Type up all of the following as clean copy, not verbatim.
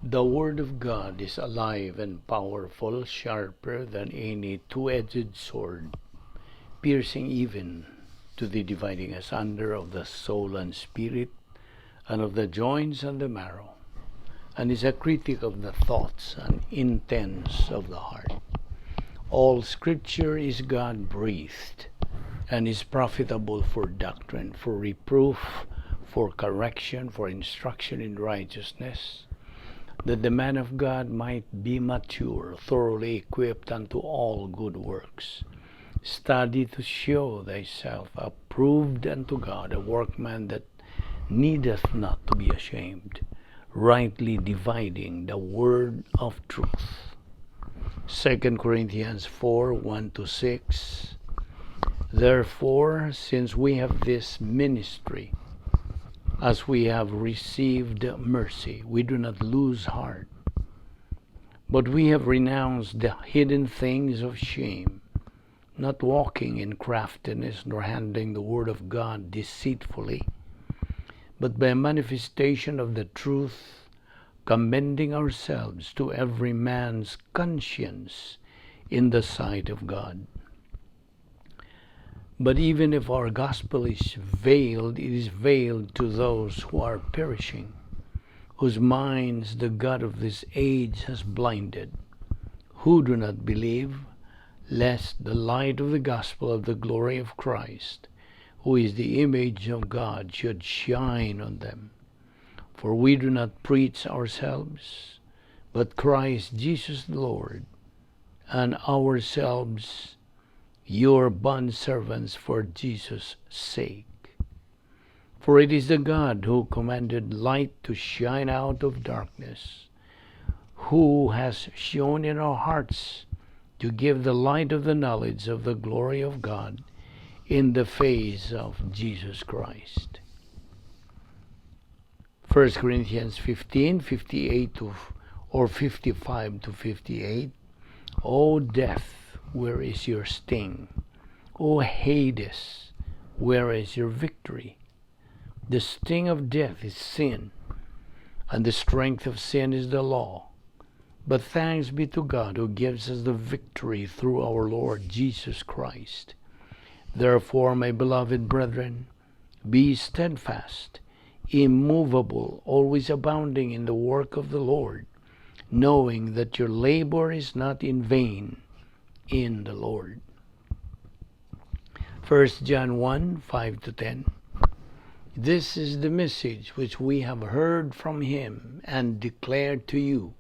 The Word of God is alive and powerful, sharper than any two-edged sword, piercing even to the dividing asunder of the soul and spirit, and of the joints and the marrow, and is a critic of the thoughts and intents of the heart. All Scripture is God breathed and is profitable for doctrine, for reproof, for correction, for instruction in righteousness, that the man of God might be mature, thoroughly equipped unto all good works. Study to show thyself approved unto God, a workman that needeth not to be ashamed, rightly dividing the word of truth. 2 Corinthians 4:1-6. Therefore, since we have this ministry, as we have received mercy, we do not lose heart. But we have renounced the hidden things of shame, not walking in craftiness nor handling the word of God deceitfully, but by manifestation of the truth, commending ourselves to every man's conscience in the sight of God. But even if our gospel is veiled, it is veiled to those who are perishing, whose minds the God of this age has blinded, who do not believe, lest the light of the gospel of the glory of Christ, who is the image of God, should shine on them. For we do not preach ourselves, but Christ Jesus the Lord, and ourselves your bondservants for Jesus' sake. For it is the God who commanded light to shine out of darkness, who has shone in our hearts to give the light of the knowledge of the glory of God in the face of Jesus Christ. 1 Corinthians 15:58 to or 55 to 58. O death, where is your sting? O Hades, where is your victory? The sting of death is sin, and the strength of sin is the law. But thanks be to God who gives us the victory through our Lord Jesus Christ. Therefore, my beloved brethren, be steadfast, immovable, always abounding in the work of the Lord, knowing that your labor is not in vain in the Lord. 1 John 1:5-10. This is the message which we have heard from him and declared to you,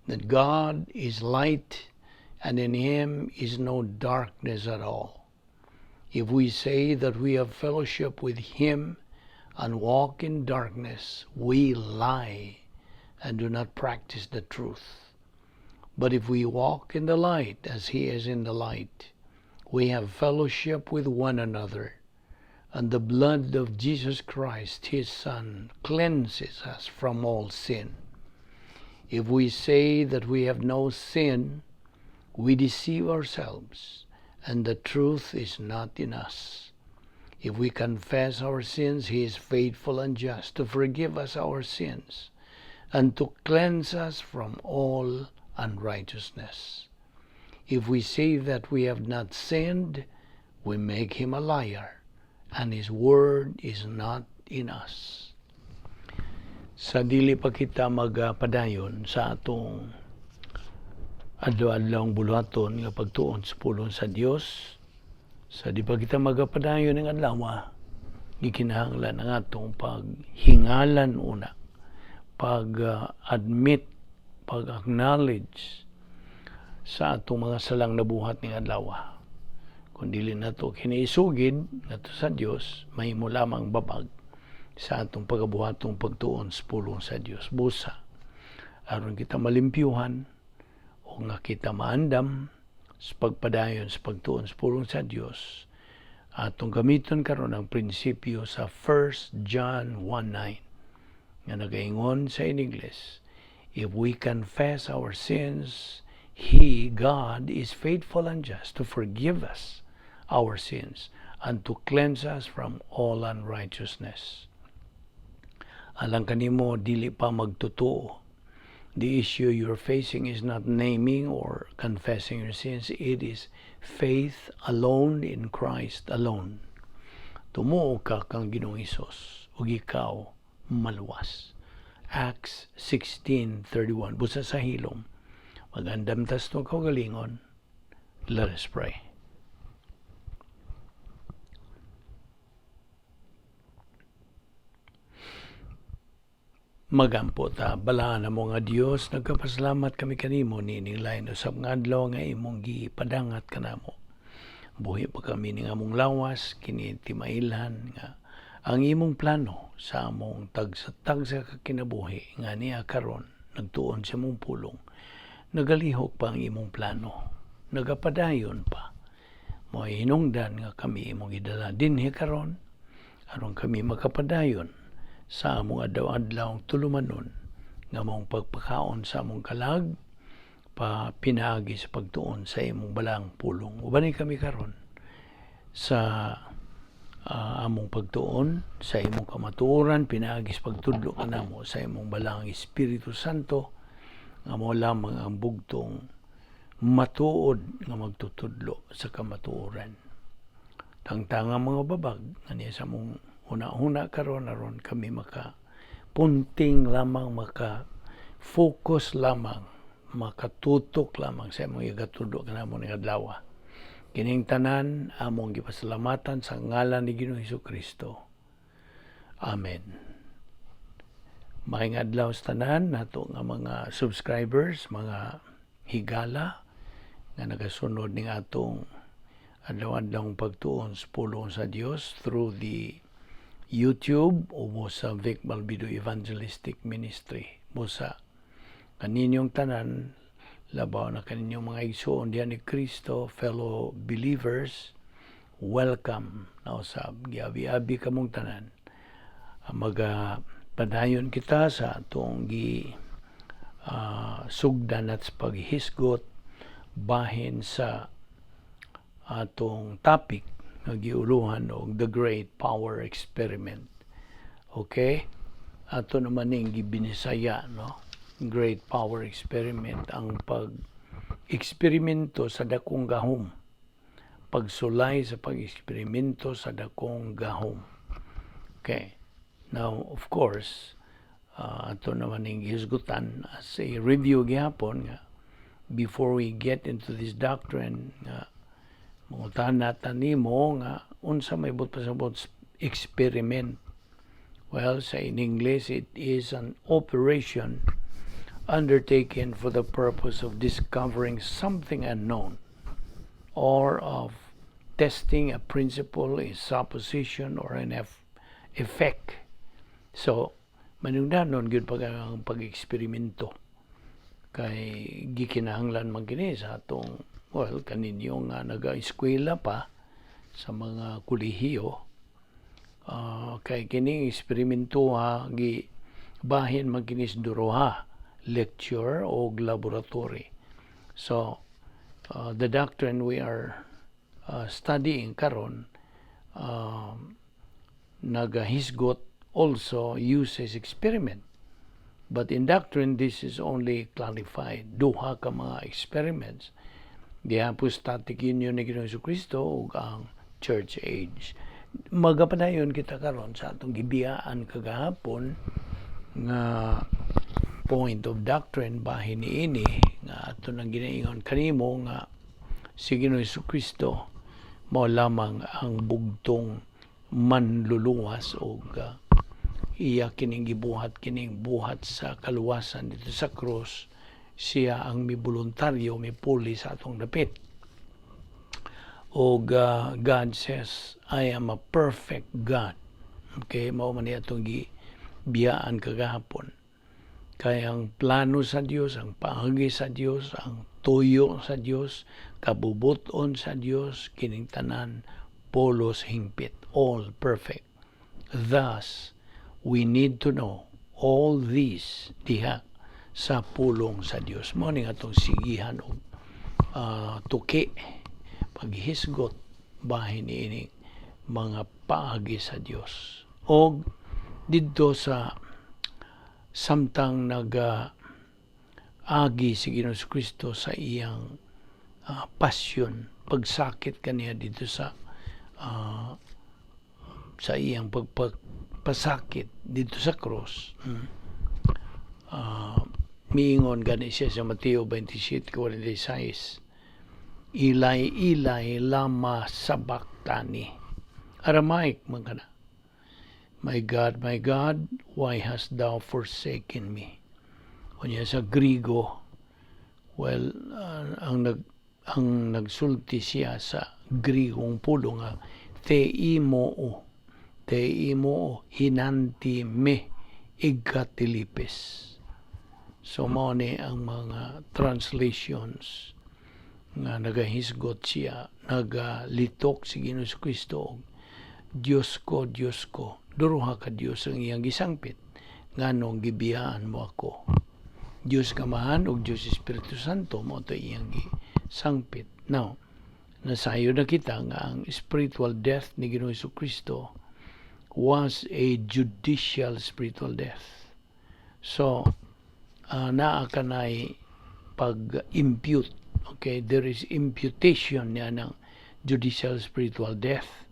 that God is light and in him is no darkness at all. If we say that we have fellowship with him and walk in darkness, we lie and do not practice the truth. But if we walk in the light as he is in the light, we have fellowship with one another, and the blood of Jesus Christ, his Son, cleanses us from all sin. If we say that we have no sin, we deceive ourselves, and the truth is not in us. If we confess our sins, he is faithful and just to forgive us our sins and to cleanse us from all unrighteousness. If we say that we have not sinned, we make him a liar, and his word is not in us. Sa dili pa kita magpadayon sa atong adlaw-adlawng buluhaton nga pagtuon sa pulong sa Dios, sa di pa kita magapadayon ng adlaw, gikinahanglan ang atong paghingalan una, pag-admit, pag-acknowledge sa atong mga salang nabuhat ning adlaw. Kung dili nato kini isugid ngadto sa Dios, mahimo lamang babag sa atong pagabuhatong pagtuon sa pulong sa Dios. Busa aron kita malimpyuhan o nga kita maandam sa pagpadayon sa pagtuon sa pulong sa Dios, atong gamiton karon ang prinsipyo sa 1 John 1:9 nga nagaingon sa Ingles, "If we confess our sins, He, God, is faithful and just to forgive us our sins and to cleanse us from all unrighteousness." Alang kanimo dili pa magtotoo. The issue you're facing is not naming or confessing your sins. It is faith alone in Christ alone. Tumuo ka kang Ginoong Hesus ug ikaw maluwas. Acts 16:31. Busa sa hilom. Mag-andam tas atong kaugalingon. Let us pray. Magampo ta, balaan mo nga Dios, nagkapasalamat kami kanimo niining lain usab nga adlaw nga imong gipadangat kanamo. Buhi pa kami ning among lawas, kini timailhan nga ang imong plano sa among tagsa-tagsa ka kinabuhi nga niya karon nagtuon sa imong pulong. Nagalihok pa ang imong plano, nagapadayon pa. Mo'y hinungdan nga kami imong gidala dinhi karon aron kami makapadayon sa among adlaw-adlaw tulumanon nga mong pagpakaon sa among kalag pa pinaagi sa pagtuon sa imong balang pulong. Ubani kami karon sa among pagtuon sa imong kamatuoran pinaagi sa pagtudlo kanamo sa imong balang Espiritu Santo nga mo lamang ang bugtong matuod nga magtutudlo sa kamatuoran. Tangtanga mga babag nga niya sa among huna-huna karon aron kami maka punting lamang, maka focus lamang, makatutok lamang sa imong igatudlo kanamo ning adlaw. Kining tanan among gipasalamatan sa ngalan ni Ginoong Kristo. Amen. Maayong adlaw sa tanan nato nga mga subscribers, mga higala nga nagasunod ning atong adlaw-adlaw pagtuon sa pulong sa Dios through the YouTube o mo sa Vic Balbido Evangelistic Ministry. Mo sa kaninyong tanan, labaw na kaninyong mga igsoon diyan ni Kristo, fellow believers, welcome na usab. Giabi-abi kamong tanan. Maga padayon kita sa atong gi sugdan at paghisgot bahin sa atong topic nga giuluhan og The Great Power Experiment. Okay? Ato naman ning gibinisaya, no? Great Power Experiment, ang pag eksperimento sa dakong gahom. Pagsulay sa pag-eksperimento sa dakong gahom. Okay. Now, of course, ato naman ning gihisgutan as a review gihapon nga before we get into this doctrine nga mangutana ta nimo nga unsa may buot pasabot experiment. Well, sa in English, it is an operation undertaken for the purpose of discovering something unknown or of testing a principle, a supposition, or an effect. So, manungdanon gyud pag ang pag-eksperimento kay gikinahanglan man kini sa atong, well, kaninyo nga naga-eskwela pa sa mga kolehiyo, kay kining eksperimento ha gi bahin man kini sa duroha, lecture o laboratory. So the doctrine we are studying karon nagahisgot also uses experiment. But in doctrine, this is only clarified. Duha ka mga experiments. The Hypostatic Union ni Ginoong Kristo ug ang Church Age. Magapadayon kita karon sa atong gibiyaan kagahapon nga point of doctrine bahin niini nga ato nang ginaingon kanimo nga si Ginoong Kristo mao lamang ang bugtong manluluwas og iya kining gibuhat kining buhat sa kaluwasan dito sa krus. Siya ang miboluntaryo mipuli sa atong dapit og God says, "I am a perfect God." Okay, mao man ni atong gibiyaan kagahapon kay ang plano sa Dios, ang paagi sa Dios, ang tuyo sa Dios, kabubuton sa Dios, kining tanan pulos hingpit, all perfect. Thus we need to know all these diha sa pulong sa Dios. Mao ning atong sigihan og tuki paghisgot bahin niining mga paagi sa Dios. Og didto sa samtang naga agi si Ginoong Kristo sa iyang passion, pagsakit kaniya dito sa iyang pagpasakit dito sa cross. Miingon gani siya sa Mateo 27:46, "Eli, Eli, lama sabachthani?" Aramaic man kana. "My God, my God, why hast thou forsaken me?" Unya sa Grigo, well, ang nagsulti siya sa Grigong pulong nga "Theé mou, Theé mou, hinanti me ekatalipes?" So mao ni ang mga translations nga nagahisgot siya, nagalitok si Ginoong Kristo og "Diyos ko, Diyos ko," duha ka Diyos ang iyang gisangpit, "nganong gibiyaan mo ako?" Diyos Amahan ug Diyos Espiritu Santo mao to iyang gisangpit. Now, nasayo na kita nga ang spiritual death ni Ginoong Kristo was a judicial spiritual death. So, naa kanay pag-impute. Okay, there is imputation niya ng judicial spiritual death.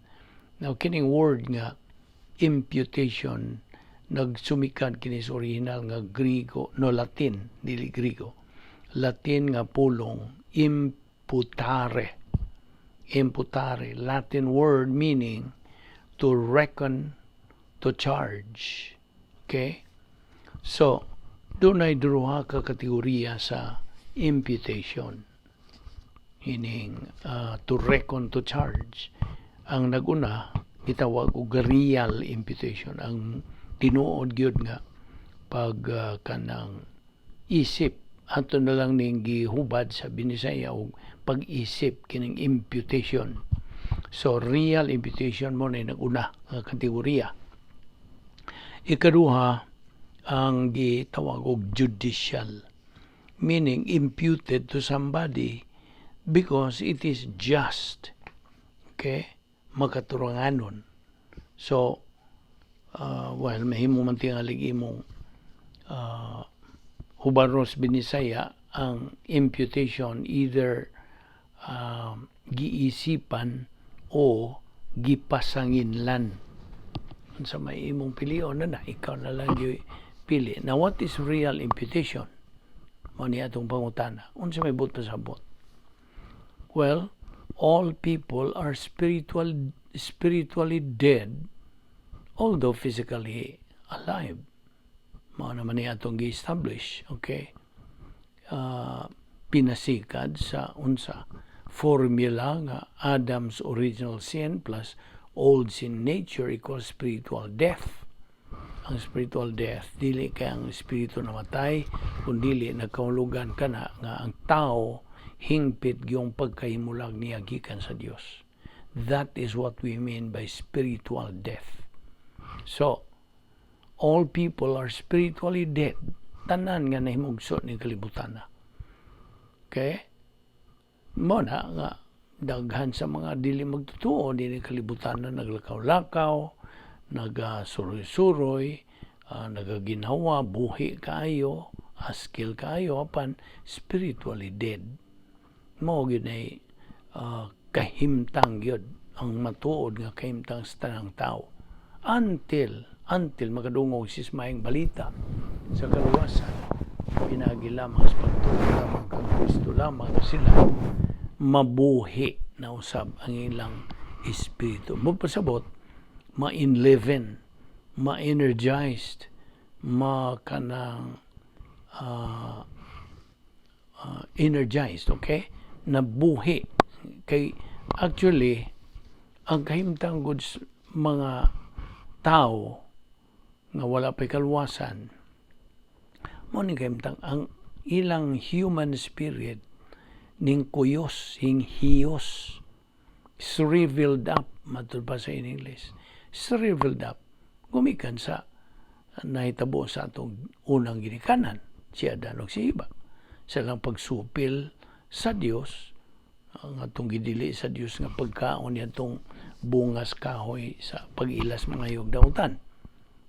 Now, kining word nga imputation, nagsumikan kini sa original nga Grigo, no, Latin, dili Grigo. Latin nga pulong imputare. Imputare, Latin word meaning to reckon, to charge. Okay? So, dunay duha ka kategorya sa imputation. Ining to reckon, to charge. Ang naguna, gitawag og real imputation. Ang tinuod gyud nga pag kanang isip, ato na lang ning gihubad sa Binisaya og pag-isip kining imputation. So real imputation mao na naguna nga kategorya. Ikaduha, ang gitawag og judicial, meaning imputed to somebody because it is just, okay, makaturanganon. So well, mahimo man tingalig imong hubaros Binisaya ang imputation, either giisipan o gipasanginlan. Unsa may imong pilion na, ikaw na lang gyud pili. Now, what is real imputation? Mao ni atong pangutana. Unsa may buot pasabot? Well, all people are spiritually dead although physically alive. Mao naman ni atong gi-establish, okay? Pinasikad sa unsa formula nga Adam's original sin plus old sin nature equals spiritual death. Ang spiritual death, dili kay ang espiritu namatay, kundi nagkahulugan kana nga ang tao hingpit gyung pagkahimulag niya gikan sa Dios. That is what we mean by spiritual death. So, all people are spiritually dead. Tanan nga nahimugso ni kalibutan na. Okay? Mao na nga daghan sa mga dili magtotoo dili kalibutan na naglakaw-lakaw, nagasuroy-suroy, nagaginhawa, buhi kaayo, askil kaayo, apan spiritually dead. Mao gyud ay kahimtang gyud, ang matuod nga kahimtang sa tanang tao until makadungog si maayong balita sa kaluwasan pinagi lamang sa pagtuo lamang kang Kristo lamang, sila mabuhi na usab ang ilang espiritu. Magpasabot, ma-enliven, ma-energized, ma kanang energized, okay? Nabuhi. Kay actually, ang kahimtang gud mga tao nga wala pa'y kaluwasan, mao ni kahimtang ang ilang human spirit ning kuyos, hing hiyos, shriveled up, matud pa sa in English, shriveled up, gumikan sa nahitabo sa atong unang ginikanan, si Adan ug si Eva. Sa ilang pagsupil sa Dios, ang atong gidili sa Dios nga pagkaon atong bungas kahoy sa pag-ilas mga dautan.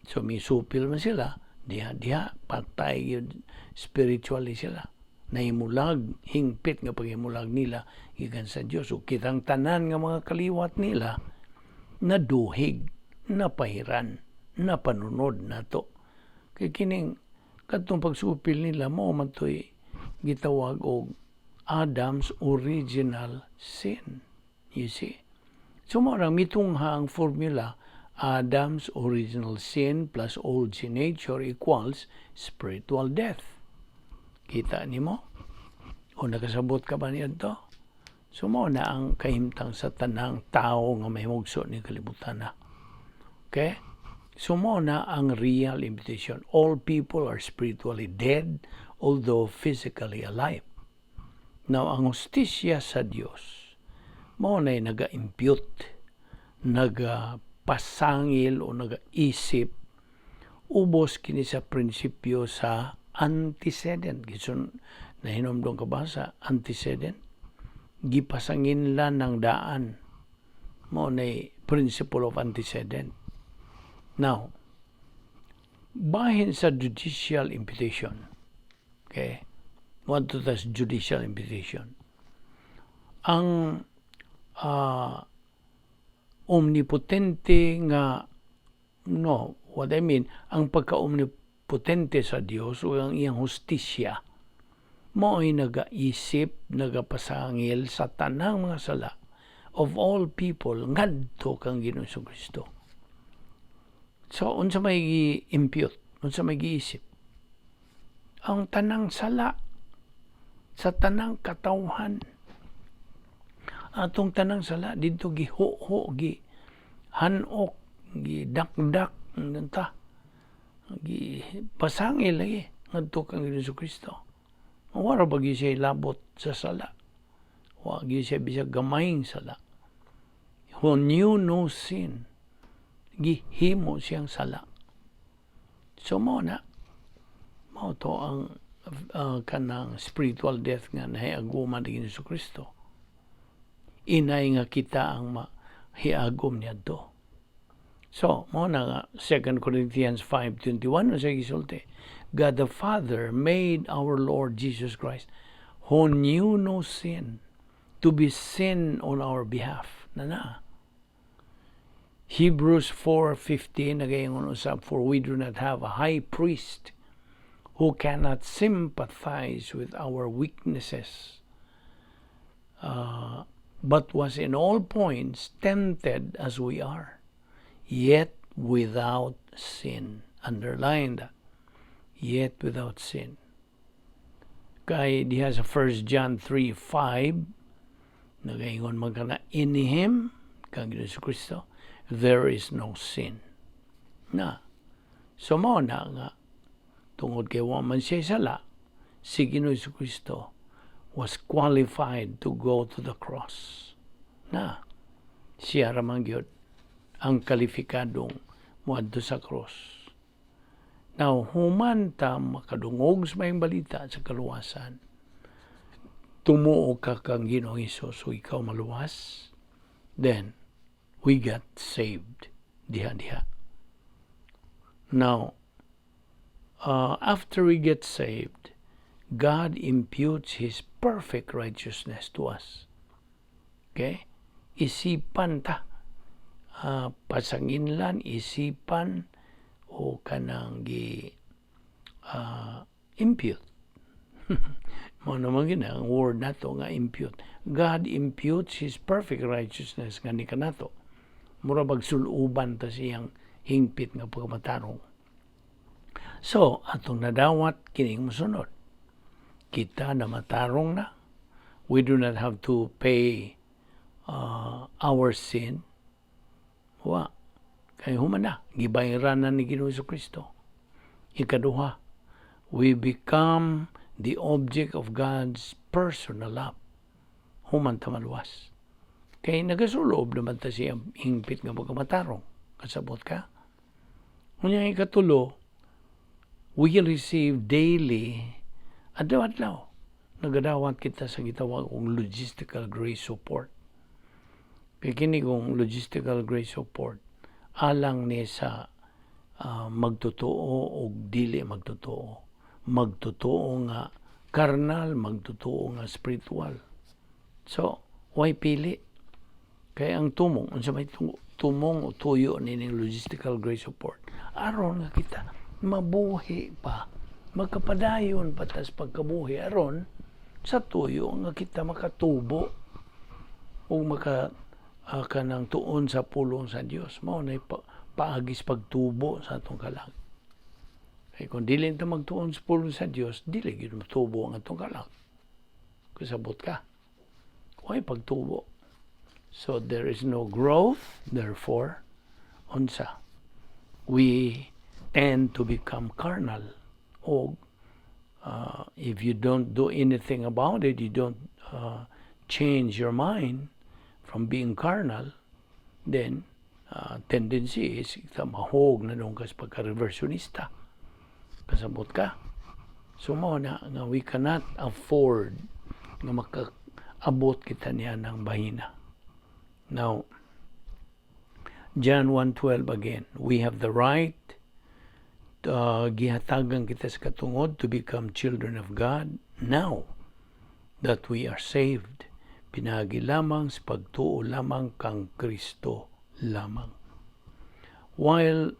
So misupil man sila, diha diha patay yun spiritually sila. Nahimulag, hingpit nga paghimulag nila gikan sa Dios, ug kitang tanan nga mga kaliwat nila naduhig, napahiran, napanunod nato. Kay kining kadtong pagsupil nila, mao man to'y gitawag og Adam's original sin. You see? So mao nang mitungha ang formula, Adam's original sin plus old sin nature equals spiritual death. Kita nimo? O nakasabot ka ba niadto? So mao na ang kahimtang sa tanang tao nga mahimugso ni kalibutan na. Okay? So mao na ang real imputation. All people are spiritually dead, although physically alive. Now, ang hustisya sa Dios, mao na naga-impute, nagapasangil o nagaisip ubos kini sa prinsipyo sa antecedent. Gison, nahinomdong ka ba sa antecedent? Gipasanginlan ng daan. Mao na principle of antecedent. Now, bahin sa judicial imputation. Okay? What to tas judicial imputation? Ang omnipotente nga, no, what I mean, ang pagka-omnipotente sa Dios o ang iyang hustisya mao'y nagaisip, nagapasangil sa tanang mga sala of all people ngadto kang Ginoong Kristo. So unsa may gi-impute, unsa may giisip? Ang tanang sala sa tanang katawhan, atong tanang sala didto gihuho, gi hanok, gi dakdak ta, gi pasangil lagi ngadto kang Ginoong Kristo. Wala ba gyud siya labot sa sala? Wa gyud siya bisag gamayng sala. Who knew no sin, gihimo siyang sala. So mao na, mao to ang kanang spiritual death nga nahiaguman ni Hesus Kristo. Inay nga kita ang mahiagom niadto. So, mao na nga 2 Corinthians 5:21 sa gisulti, "God the Father made our Lord Jesus Christ, who knew no sin, to be sin on our behalf." Na na. Hebrews 4:15 nagaingon usab, "For we do not have a high priest who cannot sympathize with our weaknesses, but was in all points tempted as we are, yet without sin." Underline that. Yet without sin. Kay diha sa 1 John 3:5, nagaingon man kana, "In Him," kang Hesus Kristo, "there is no sin." Na. So mao na nga tungod kay wa man siya sala, si Ginoong Kristo was qualified to go to the cross. Na siya ra man gyud ang kalifikadong moadto sa cross. Now, human ta makadungog sa maayong balita sa kaluwasan, tumuo ka kang Ginoong Hesus so ikaw maluwas, then we got saved diha-diha. Now, after we get saved, God imputes His perfect righteousness to us. Okay? Isipan ta. Pasanginlan, isipan, o kanang gi impute. Mao naman gina ang word nato nga impute. God imputes His perfect righteousness nga ni kanato. Mura bag suluban ta siyang hingpit nga pagkamatarong. So, atong nadawat kining mosunod. Kita na matarong na. We do not have to pay our sin. Wa. Kay human na, gibayaran na ni Ginoong Kristo. Ikaduha, we become the object of God's personal love. Human ta maluwas. Kay nagasulob naman ta siya hingpit nga pagkamatarong. Kasabot ka? Unya ikatulo, we receive daily, adlaw-adlaw, nagadawat kita sa gitawag og logistical grace support. Kay kini kong logistical grace support, alang ni sa magtotoo o dili magtotoo. Magtotoo nga Carnal, magtotoo nga spiritual. So, why pili? Kaya ang tumong, unsa may tumong o tuyo nining logistical grace support, aron nga kita mabuhi pa, magkapadayon pa tas pagkabuhi aron sa tuyo nga kita makatubo o maka kanang tuon sa pulong sa Dios. Mao na paagi sa pagtubo sa atong kalag. Kay kung dili ta magtuon sa pulong sa Dios, dili gyud matubo ang atong kalag. Kasabot ka? Way pagtubo. So there is no growth, therefore, unsa? We tend to become carnal. O if you don't do anything about it, you don't change your mind from being carnal, then tendency is kita mahog na nung kas pagka-reversionista. Kasabot ka? So mao na nga we cannot afford nga makaabot kita niya ng bahina. Now, John 1:12 again, we have the right, gihatagan kita sa katungod to become children of God now that we are saved. Pinaagi lamang sa pagtuo lamang kang Kristo lamang. While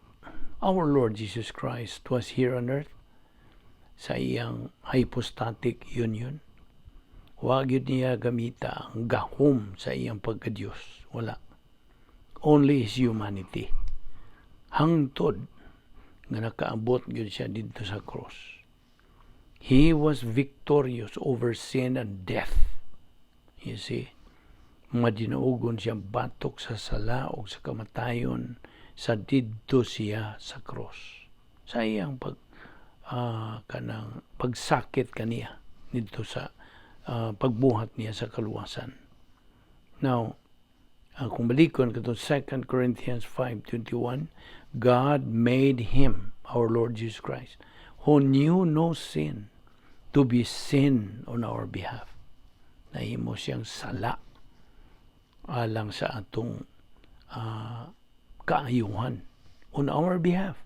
our Lord Jesus Christ was here on earth, sa iyang hypostatic union, wa gyud niya gamita ang gahom sa iyang pagka-Diyos. Wala. Only his humanity. Hangtod nga nakaabot gyud siya didto sa cross. He was victorious over sin and death. You see, madinaugon siya batok sa sala o sa kamatayon sa didto siya sa cross. Sa iyang pag kanang pagsakit kaniya didto sa pagbuhat niya sa kaluwasan. Now, kung balikon kato 2 Corinthians 5:21, God made him, our Lord Jesus Christ, who knew no sin, to be sin on our behalf. Nahimo siyang sala alang sa atong kaayuhan on our behalf.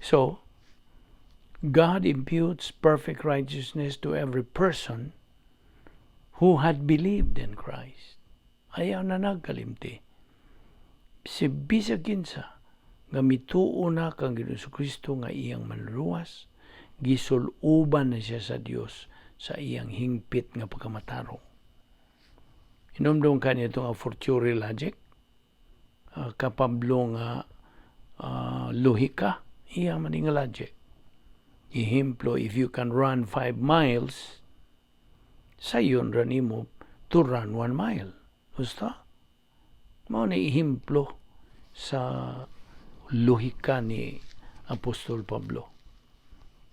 So, God imputes perfect righteousness to every person who had believed in Christ. Ayaw na nagkalimti. Si bisag kinsa nga mituo na kang Ginoong Kristo nga iyang manluluwas, gisuluban na siya sa Dios sa iyang hingpit nga pagkamatarong. Hinumdum ka niya itong a fortiori logic, kapablo nga lohika, iya man nga logic. Ehemplo, if you can run 5 miles, sayon ra nimo to run 1 mile. Gusto? Mao na ehemplo sa lohika ni Apostol Pablo.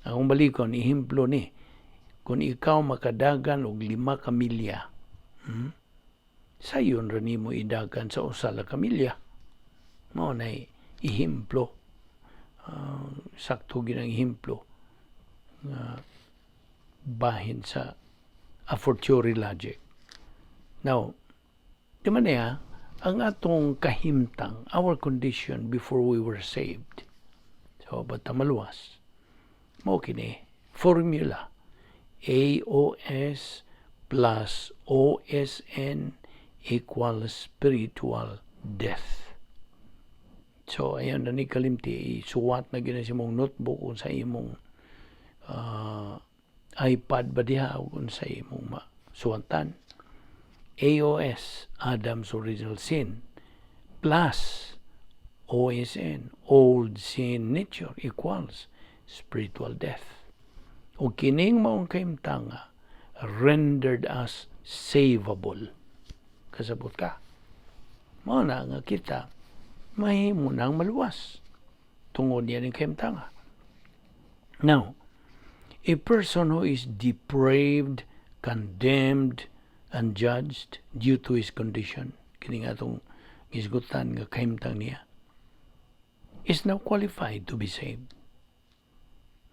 Akong balikon, ehemplo ni, kung ikaw makadagan og 5 ka milya, Sayon ra nimo idagan sa 1 ka milya. Mao na ehemplo. Sakto ginang ehemplo nga bahin sa a fortiori logic. Now, di man niya, ang atong kahimtang, our condition before we were saved. So, bata maluwas? Mao kini, formula, AOS plus OSN equals spiritual death. So, ayan na ni kalimti, isuwat na gina sa imong notebook kung sa imong iPad ba diha o kung sa imong masuwatan. AOS, Adam's Original Sin, plus OSN, Old Sin Nature, equals spiritual death. O kining maong kahimtanga rendered us savable. Kasabot ka? Mao na nga kita mahimo nang maluwas tungod niya ning kahimtanga. Now, a person who is depraved, condemned, and judged due to his condition, kini nga atong gisgutan nga kahimtang niya, is now qualified to be saved.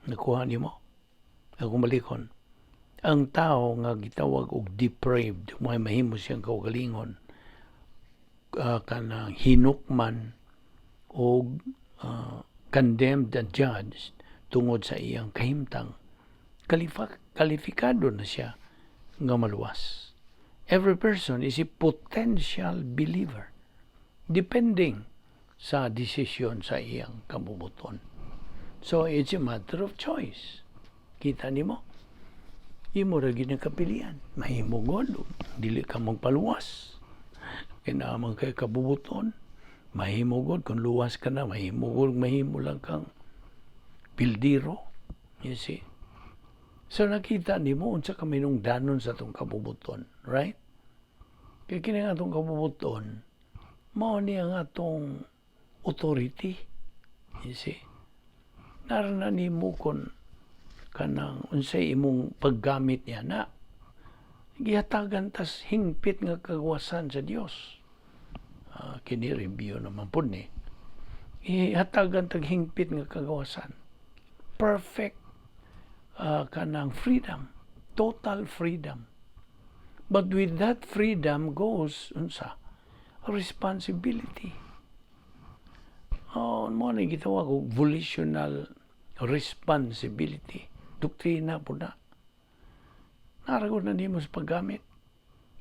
Nakuha nimo? Akong balikon. Ang tao nga gitawag og depraved, may mahimo siyang kaugalingon, kanang hinukman og condemned and judged tungod sa iyang kahimtang. Kalifikado na siya nga maluwas. Every person is a potential believer depending sa desisyon sa iyang kabubuton. So it's a matter of choice. Kita nimo? Imo ra gyud ang kapilian. Mahimo gud dili ka magpaluwas. Kay naa man kay kabubuton. Mahimo gud kung luwas ka na, mahimo gud mahimo lang kang pildiro. You see? So nakita nimo unsa ka minungdanon sa atong kabubuton, right? Kay kini ang atong kabubuton, mao ni ang atong authority. You see? Naa ra na nimo kon kanang unsay imong paggamit niya na gihatagan tas hingpit nga kagawasan sa Dios. Kini review naman pud ni. Gihatagan tag hingpit nga kagawasan. Perfect kanang freedom, total freedom. But with that freedom goes unsa? Responsibility. Oh, mao ni gitawag og volitional responsibility. Doktrina pud na. Naa ra gud na nimo sa paggamit.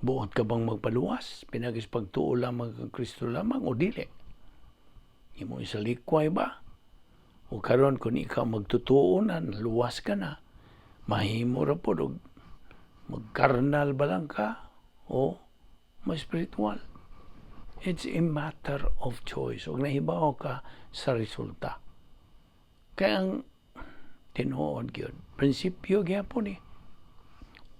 Buot ka bang magpaluwas? Pinaagi sa pagtuo lamang kang Kristo lamang o dili? Imo isalikway ba? O karon kung ikaw magtutuo na, luwas ka na, mahimo ra pod og magkarnal ba lang ka o ma-spiritual. It's a matter of choice. Ug nahibaw ka sa resulta. Kaya ang tinuod gyud, prinsipyo gyapon eh.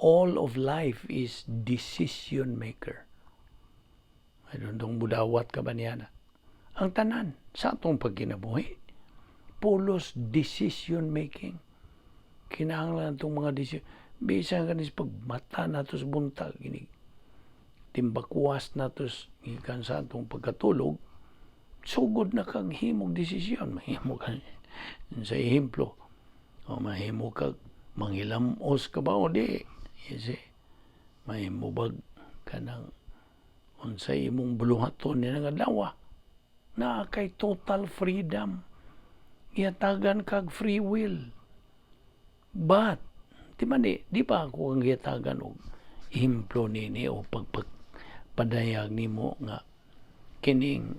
All of life is decision maker. I don't know, mudawat ka ba niya na? Ang tanan sa atong pagkinabuhi, pulos decision making. Kinahanglan itong mga decision. Bisan kanis pagmata nato sa buntag, gini, timbakwas nato gikan sa atong pagkatulog, sugod na kag himog desisyon. Mahimo ka, sa ehemplo, o mahimo kag manghilamos ka ba o di. You see? Mahimo bag kanang unsay imong buluhaton ni nga adlaw. Naa kay total freedom. Gihatagan kag free will. But, di man di, di pa ako ang gihatagan og ehemplo nini o pagpadayag nimo nga kining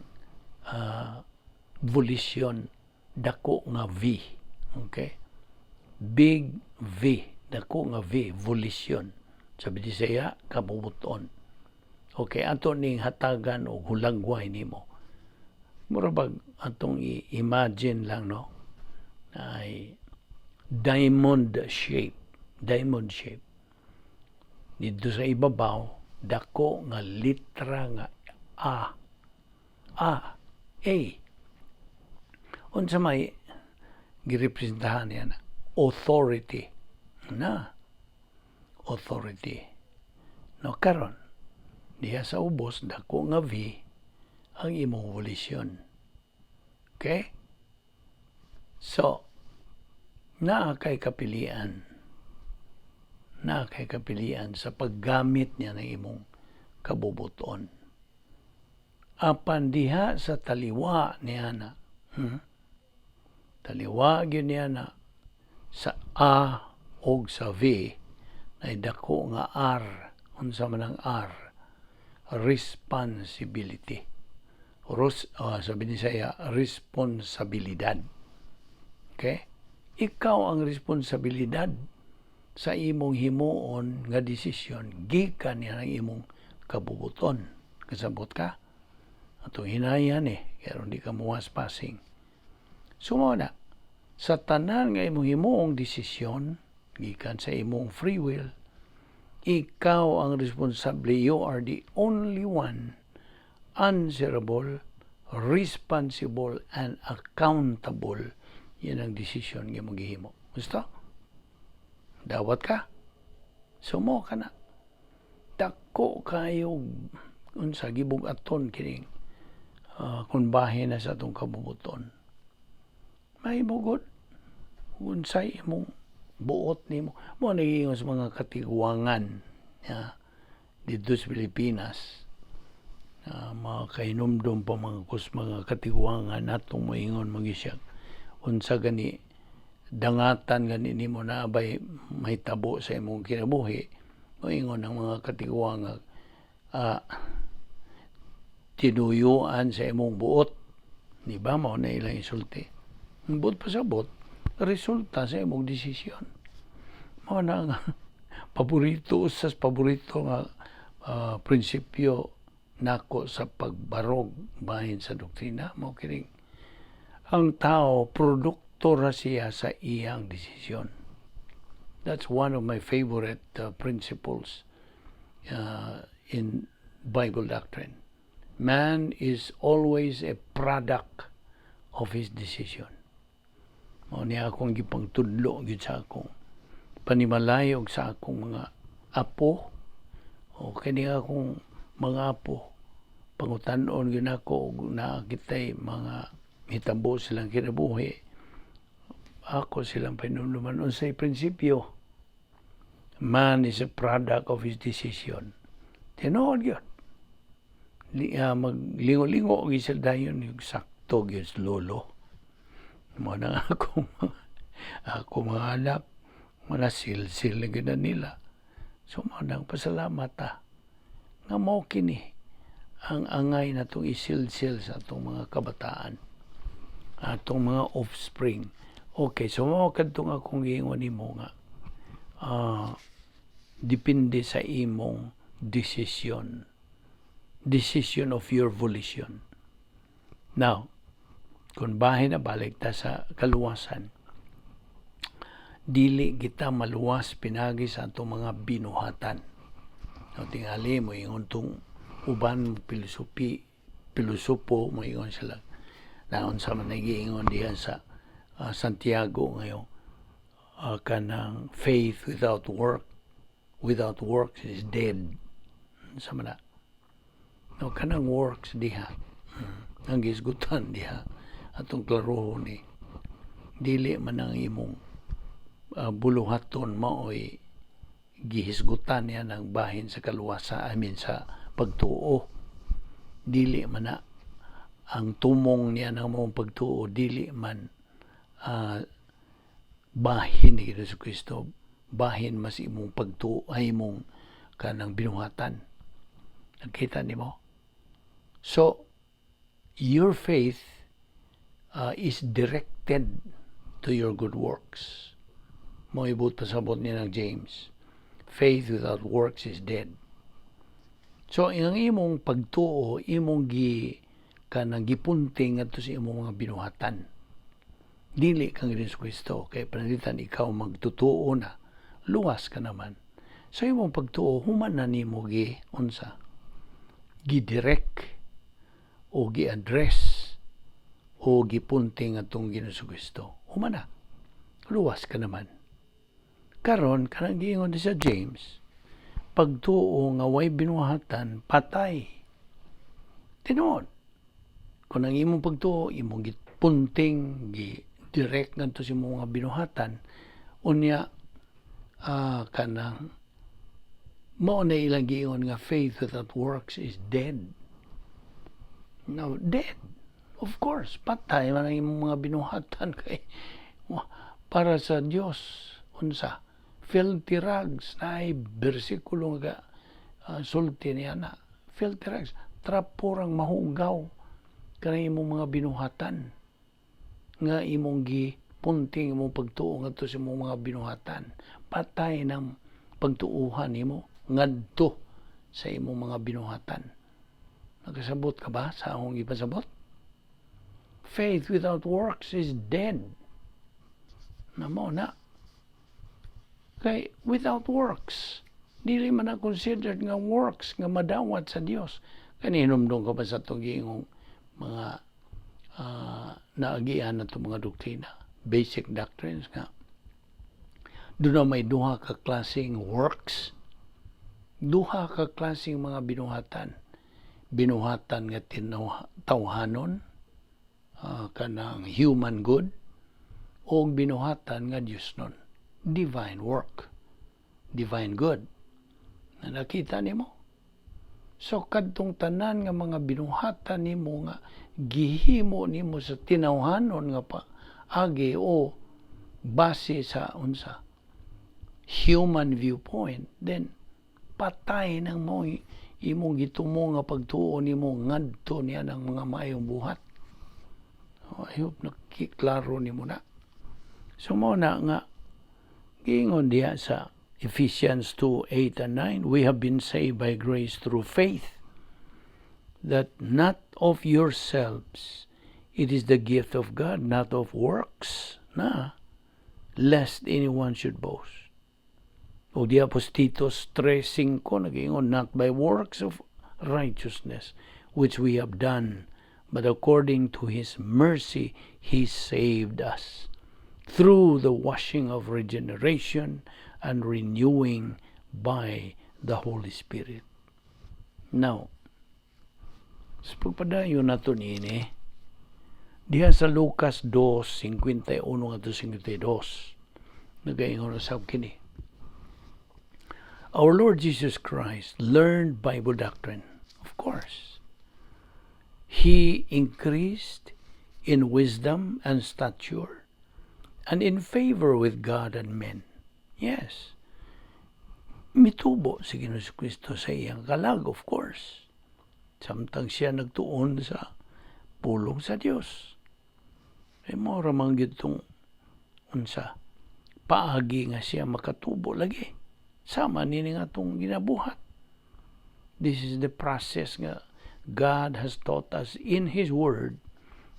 volition dako nga V. Okay? Big V. Dako nga V. Volition. Sa Bisaya, kabubuton. Okay, ato ning hatagan og hulagway nimo. Mura bag atong i-imagine lang, no? Ay diamond shape. Diamond shape. Dito sa ibabaw, dako nga litra nga A. A. A. Unsa may girepresentahan niya na? Authority. Na. Authority. No, karon diha sa ubos, dako nga V ang imong volition. Okay? So, naa kay kapilian. Naa kay kapilian sa paggamit niya ng imong kabubuton. Apan diha sa taliwa niya na, Taliwa gyud niya na sa A og sa V ay dako nga R. Unsa man ang R? Responsibility. Sabi ni saya, responsibilidad. Okay? Ikaw ang responsibilidad sa imong himuon nga desisyon gikan niya ng imong kabubuton. Kasabot ka? Atong hinayan eh, kaya di ka muwas passing. So na, sa tanan nga imong himuong desisyon, gikan sa imong free will, ikaw ang responsable. You are the only one answerable, responsible, and accountable. Yan ang desisyon nga imong gihimo. Gusto? Dawat ka? Sumo ka na. Dako kayo unsa gibug-aton kining kung bahin na sa atong kabubuton. Mahimo gud unsay imong buot nimo. Mao nang sa mga katigwangan ya, dito sa Pilipinas. Mga kahinumdom pa mga kus mga katigwangan natong moingon mga unsa gani Dangatan gani nimo na bay mahitabo sa imong kinabuhi, moingon ang mga katiguang nga tinuyuan sa imong buot, di ba? Mao na ilang isulti. Ang buot pasabot, resulta sa imong desisyon. Mao na nga paborito, sa paborito nga prinsipyo nako sa pagbarog bahin sa doktrina, mao kining ang tao, produkto ra siya sa iyang desisyon. That's one of my favorite principles in Bible doctrine. Man is always a product of his decision. Mao ni akong gipangtudlo gyud sa akong panimalay ug sa akong mga apo, o kini akong mga apo, pangutan-on gyud nako og naa kitay mga hitabo silang kinabuhi, ako silang pahinumduman unsay prinsipyo. Man is a product of his decision. Tinuod gyud. Maglingo-lingo gyud sila dayon, yung sakto gyud lolo. Mao na nga akong mga anak, mga silsil na gyud na nila. So mao nang pasalamat ta nga mao kini ang angay natong isilsil sa atong mga kabataan, atong mga offspring. Okay, so mao kadtong akong giingon nimo nga depende sa imong decision. Decision of your volition. Now, kung bahin na balik ta sa kaluwasan, dili kita maluwas pinagi sa atong mga binuhatan. No, tingali mo ingon tong uban filosofi, pilosopo, moingon sila naon sa man nagiingon diha sa Santiago ngayon, kanang faith without works is dead sa mana. No, kanang works diha, ang gisgutan diha, atong klarohon ni dili man ang imong buluhaton maoy gihisgutan niya ng bahin sa kaluwasan, I mean, sa pagtuo. Dili man na ang tumong niya ng mong pagtuo, dili man bahin ni Jesu Kristo, bahin mas imong pagtuo ay imong kanang binuhatan. Nakita nimo? So your faith is directed to your good works. Mao ibot pasabot niya ng James, faith without works is dead. So ang imong pagtuo, imong gi kanang gipunting ngadto sa imong mga binuhatan, dili kang Jesu Kristo, kay pananglitan ikaw magtutuo na, luwas ka naman. Sa imong pagtuo, human na nimo gi unsa, gi-direct o gi-address o gipunting atong Ginoo Kristo, human na luwas ka naman. Karon, kanang giingon sa James, pagtuo nga way binuhatan, patay. Tinuod, kung ang imong pagtuo imong gipunting, gi-direct ngadto sa imong mga binuhatan, unya kanang mao na ilang giingon nga faith without works is dead. No, dead. Of course, patay man ang imong mga binuhatan kay para sa Dios, unsa, filthy rags. Na ay bersikulo nga sulti niya na filthy rags, trapo rang mahugaw kanang imong mga binuhatan nga imong gipunting imong pagtuo ngadto sa imong mga binuhatan. Patay ng pagtuuhan nimo ngadto sa imong mga binuhatan. Nakasabot ka ba sa akong ipasabot? Faith without works is dead. Na mao na kay without works, dili man na considered nga works nga madawat sa Dios. Kaninumdum ka ba sa itong giingong mga naagian na itong mga doktrina, basic doctrines, nga doon na may duha ka klaseng works, duha ka klaseng mga binuhatan: binuhatan nga tawhanon, kanang human good, o binuhatan nga Diyos nun, divine work, divine good na nakita nimo? So kadtong tanan nga mga binuhatan nimo nga gihimo nimo sa tinawhanon nga pa agi o Base sa unsa? Human viewpoint, then patay nang mo imong gitumo nga pagtuo nimo ngadto niya ng mga maayong buhat. Oh, I hope nakiklaro nimo na. So mo na nga giingon diha sa Ephesians 2:8 and 9, "We have been saved by grace through faith, that not of yourselves, it is the gift of God, not of works, na, lest anyone should boast." O diha po Titus 3:5 nag-ingon, "Not by works of righteousness which we have done, but according to His mercy He saved us through the washing of regeneration and renewing by the Holy Spirit." Now, sa pagpadayon nato niini, diha sa Lucas 2:51 ngadto 52, nagaingon usab kini. Our Lord Jesus Christ learned Bible doctrine, of course. He increased in wisdom and stature and in favor with God and men. Yes. Mitubo si Ginoong Kristo sa iyang kalag, of course. Samtang siya nagtuon sa pulong sa Dios. Ay mao ra man gyud tong unsa paagi nga siya makatubo lagi. Sama nini nga atong ginabuhat. This is the process nga God has taught us in His Word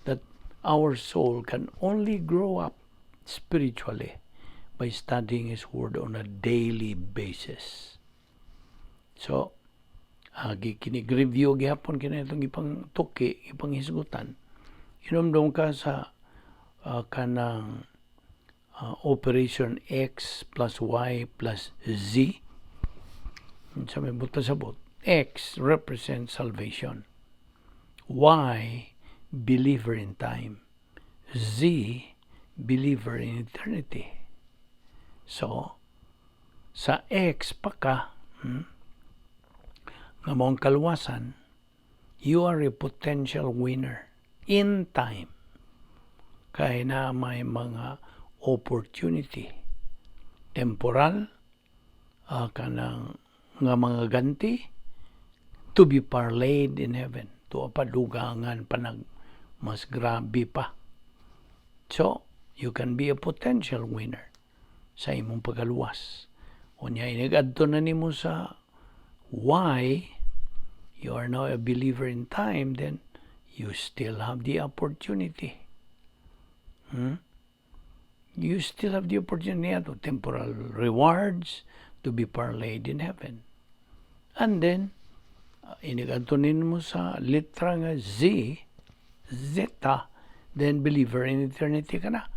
that our soul can only grow up spiritually by studying His Word on a daily basis. So, kinig review gihapon kini itong ipang tuki, ipang hisgutan. Inomdom ka sa kanang Operation X plus Y plus Z. Sa may buta sabot, X represents salvation. Y, believer in time. Z, believer in eternity. So, sa X pa ka, nga maong kaluwasan, you are a potential winner in time. Kaya na may mga opportunity. Temporal, kanang nga mga ganti, to be parlayed in heaven. Tuwa pa dugangan pa nag mas grabe pa. So, you can be a potential winner sa imong pagkaluwas. Unya, inigadto na nimo sa Y, you are now a believer in time, then you still have the opportunity. You still have the opportunity to temporal rewards to be parlayed in heaven. And then, inigadto mo sa litra nga Z, Zeta, then believer in eternity ka na.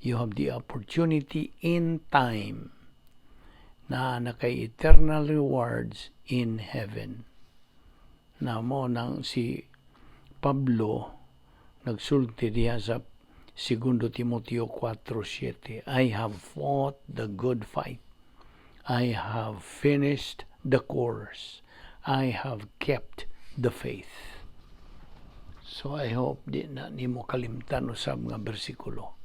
You have the opportunity in time na nakay eternal rewards in heaven. Na mo nang si Pablo nagsulti diha sa 2 Timoteo 4:7, "I have fought the good fight. I have finished the course. I have kept the faith." So I hope di na nimo kalimtan usab nga bersikulo.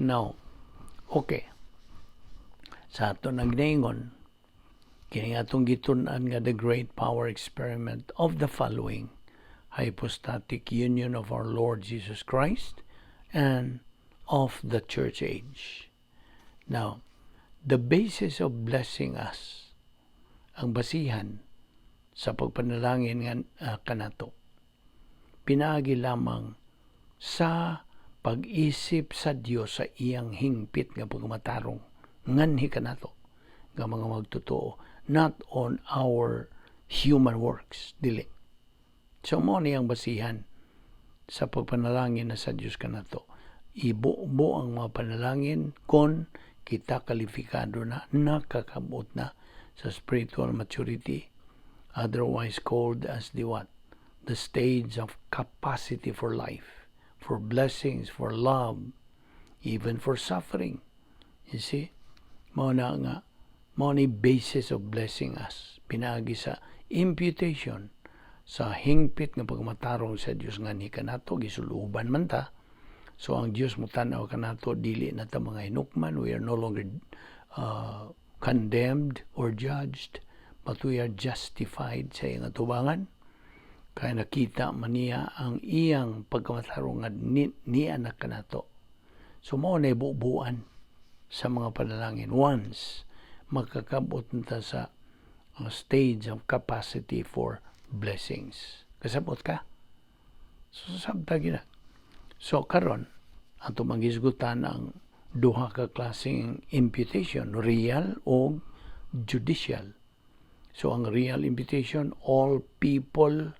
Now, okay. Sa ato nang ginaingon, kini atong gitun-an nga the great power experiment of the following hypostatic union of our Lord Jesus Christ and of the church age. Now, the basis of blessing us, ang basihan sa pagpanalangin nga kanato, pinaagi lamang sa pag-isip sa Dios sa iyang hingpit nga pagmatarong nganhi kanato nga mga magtotoo, not on our human works, dili. So mo niyang basihan sa pagpanalangin na sa Dios kanato. Ibubo ang mga panalangin kon kita kalifikado na, nakakabot na sa spiritual maturity, otherwise called as the what? The stage of capacity for life, for blessings, for love, even for suffering. You see? Mao na nga, mao ni basis of blessing us. Pinaagi sa imputation, sa hingpit nga pagmatarong sa Dios nga ni kanato, gisuluban man ta. So ang Dios motanaw kanato, dili na ta mga hinukman. We are no longer condemned or judged, but we are justified sa iyang atubangan. Kaya nakita man niya ang iyang pagkamatarong nga niya na kanato. So mao na bubuan sa mga panalangin once makakabot ta sa stage of capacity for blessings. Kasabot ka? So sabta gyud na. So karon ato manghisgutan ang duha ka klaseng imputation, real o judicial. So ang real imputation, all people,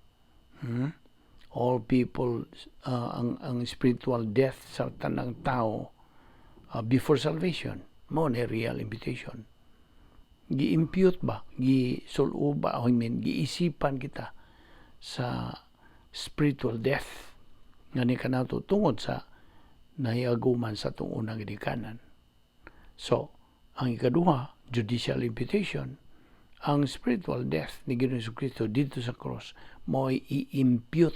all people, ang spiritual death sa tanang tao before salvation, mao na real imputation. Gi-impute ba, gi-sul-o ba, I mean, giisipan kita sa spiritual death nga ni kanato tungod sa nahiaguman sa atong unang ginikanan. So, ang ikaduha, judicial imputation, ang spiritual death ni Ginoong Kristo didto sa cross mo'y i-impute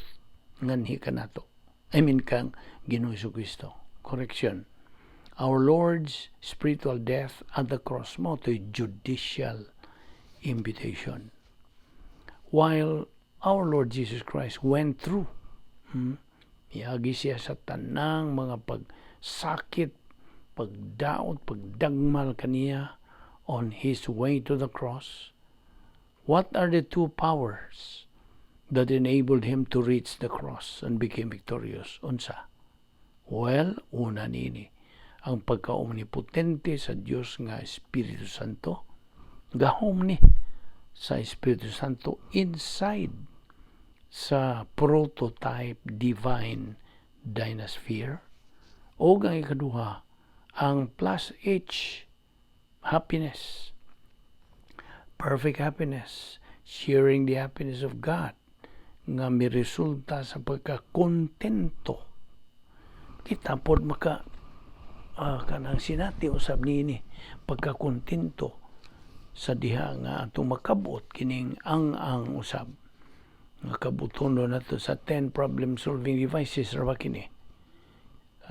nganhi kanato. I mean, kang Ginoong Kristo. Correction. Our Lord's spiritual death at the cross mao to'y judicial imputation. While our Lord Jesus Christ went through, miagi siya sa tanang mga pagsakit, pagdaot, pagdagmal kaniya on his way to the cross. What are the two powers that enabled him to reach the cross and became victorious? Unsa? Well, una nini, ang pagka-omnipotente sa Dios nga Espiritu Santo, gahom ni sa Espiritu Santo inside sa prototype divine dynasphere. O ang ikaduha, ang plus H, happiness. Perfect happiness, sharing the happiness of God, nga miresulta sa pagkakontento. Kita pod maka kanang sinati usab niini pagkakontento sa diha nga atong makabot kining ang usab nga kabutono nato sa 10 problem solving devices ra ba kini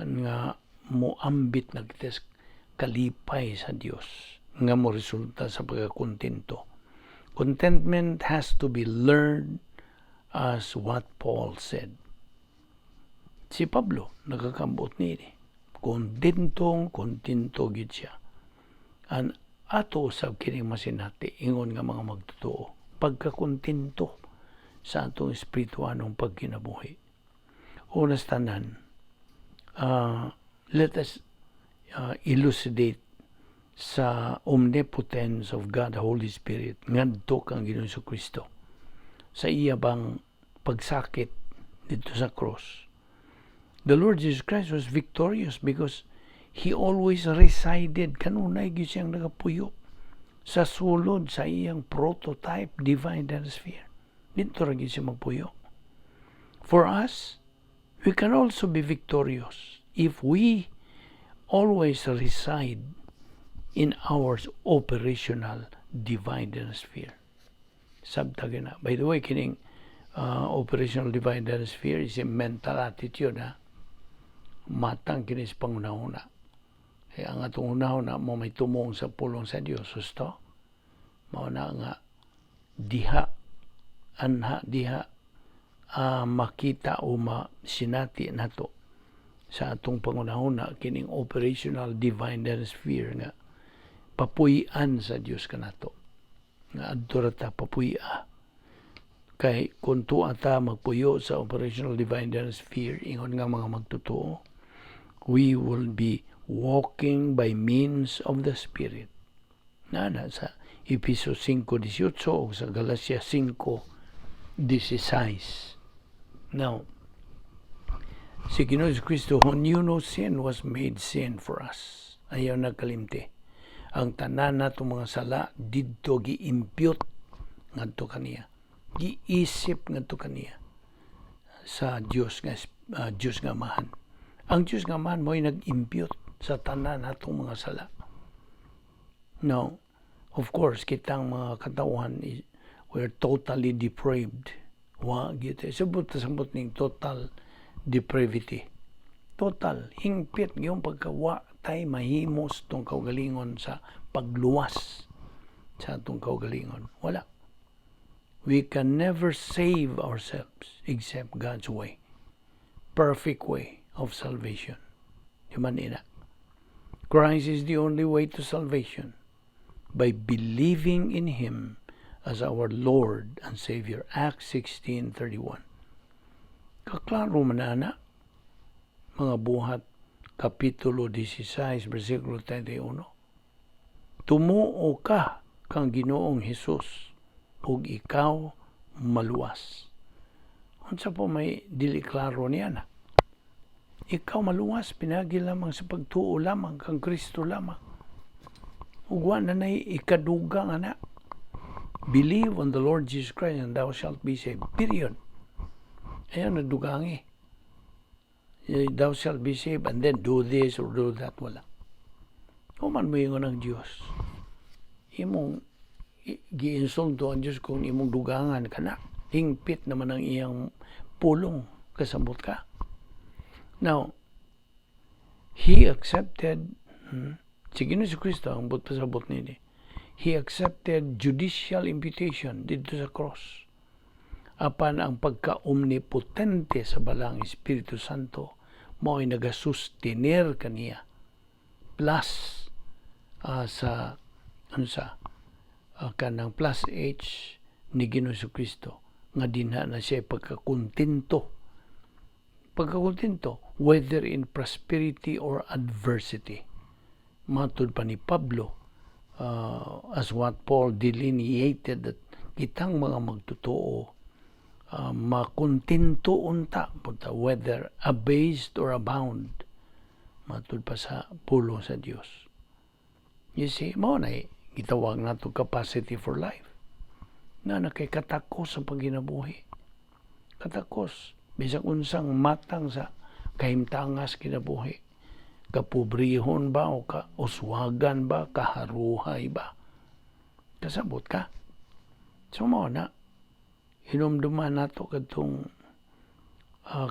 nga moambit na kita sa kalipay sa Dios nga mo resulta sa pagkakontento. Contentment has to be learned, as what Paul said. Si Pablo nakakambot niini. Kontentong kontento gyud siya. An ato usab kining masinati ingon nga mga magtotoo, pagkakontento sa atong espirituanong pagkinabuhi. Una sa tanan, let us elucidate sa omnipotence of God the Holy Spirit ngadto kang Ginoong Kristo sa iya bang pagsakit didto sa cross. The Lord Jesus Christ was victorious because He always resided, kanunay gyud siyang nagapuyo sa sulod sa iyang prototype divine sphere. Didto ra gyud siya magpuyo. For us, we can also be victorious if we always reside in our operational divine sphere. Sabta na. By the way, kining operational divine sphere is a mental attitude, ha? Matang kini sa panghunahuna. Kaya ang atong hunahuna mao may tumong sa pulong sa Dios. Husto? Mao na nga diha anha diha makita o masinati nato sa atong panghunahuna kining operational divine sphere nga papuy-an sa Dios kanato nga adto ra ta papuy-a, kay kung tuwa ta magpuyo sa operational divine sphere ingon nga mga magtotoo, we will be walking by means of the Spirit na na sa Epeso 5:18 o sa Galatia 5:16. Now, si Ginoong Kristo, who knew no sin, was made sin for us. Ayaw nagkalimti. Ang tanan natong mga sala didto gi-impute ngadto kaniya. Giisip ngadto kaniya sa Dios nga Amahan. Ang Dios nga Amahan mo'y nag-impute sa tanan natong mga sala. Now, of course, kitang mga katawhan, we're totally depraved. Wa gyud sabot sabot ning total depravity. Total, hingpit gyud pagka wa tay mahimo sa atong kaugalingon sa pagluwas sa atong kaugalingon. Wala. We can never save ourselves except God's way. Perfect way of salvation. Human ina. Christ is the only way to salvation by believing in Him as our Lord and Savior. Acts 16:31. Kaklaro man ana. Mga Buhat Kapitulo 16, versikulo 31. Tumuo ka kang Ginoong Hesus ug ikaw maluwas. Unsa pa may dili klaro niya na? Ikaw maluwas pinagi lamang sa pagtuo lamang kang Kristo lamang. Ug wa na nay ikadugang ana. Believe on the Lord Jesus Christ and thou shalt be saved. Period. Ayaw na dugangi. Thou shalt be saved and then do this or do that. Wala. Human mo ingon ang Diyos. Imong giinsulto ang Diyos kung imong dugangan ka na. Hingpit naman ang iyang pulong. Kasabot ka. Now, He accepted, si Ginoong Kristo ang buot pasabot nini. He accepted judicial imputation didto sa cross. Apan ang pagka-omnipotente sa Balaang Espiritu Santo mao ay nagasustenir kaniya plus sa ano sa kanang plus H ni Ginoong Kristo nga dinha na siya pagkakontento, pagkakontento whether in prosperity or adversity, matud pa ni Pablo, as what Paul delineated, that kitang mga magtotoo makontento unta punta whether abased or abound, matud pa sa pulong sa Dios. You see, mao na gitawag nato capacity for life na nakay katakos sa pagkinabuhi, katakos bisag unsang matang sa kahimtangas kinabuhi, kapobrehon ba o ka uswagan ba, kaharuhay ba, kasabot ka? So mao na hinumduman nato kadtong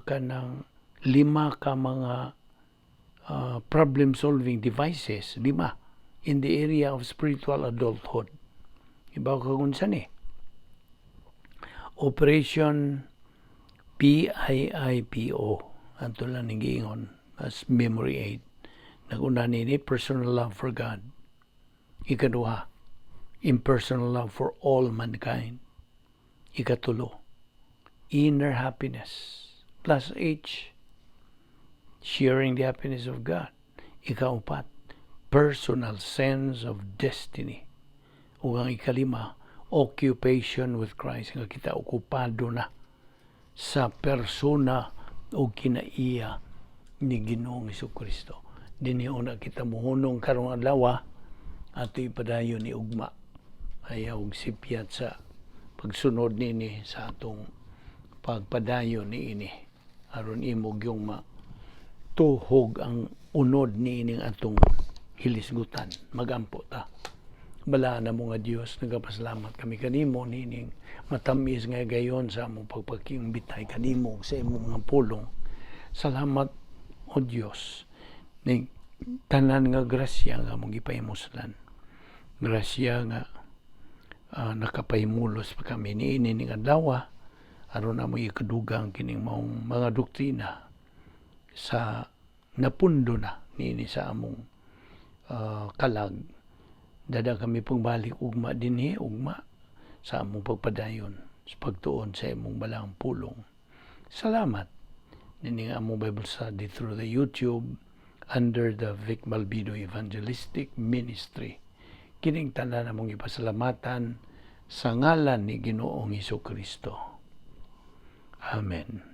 kanang lima ka mga problem solving devices, lima, in the area of spiritual adulthood. Ibaw ka kung saan eh. Operation PIIPO. Ato lang ning giingon as memory aid. Naguna nini, personal love for God. Ikaduha, impersonal love for all mankind. Ikatulo, inner happiness plus H, sharing the happiness of God. Ikaupat, personal sense of destiny. Ug ang ikalima, occupation with Christ. Nga kita okupado na sa persona o kinaiya ni Ginoong Kristo. Dinhi una kita muhunong karong adlaw, ato ipadayon ni ugma. Ayaw og sipyat sa pagsunod nini sa atong pagpadayon niini aron imo gyung ma tuhog ang unod niining atong hilisgutan. Magampo ta. Balaan na mo nga Dios, nagapasalamat kami kanimo niining matamis nga gayon sa among pagpakiumbitay kanimo sa imong mga pulong. Salamat, o Dios, ning tanan nga grasya nga among gipahimuslan. Grasya nga nakapahimulos pa kami niini ning adlaw aron amo ikadugang kining maong mga doktrina sa napundo na niini sa among kalag. Dada kami pagbalik ugma dinhi, ugma sa among pagpadayon sa pagtuon sa imong balaang pulong. Salamat nining among Bible study through the YouTube under the Vic Malbido Evangelistic Ministry. Kining tanan among ipasalamatan sa ngalan ni Ginoong Hesus Kristo. Amen.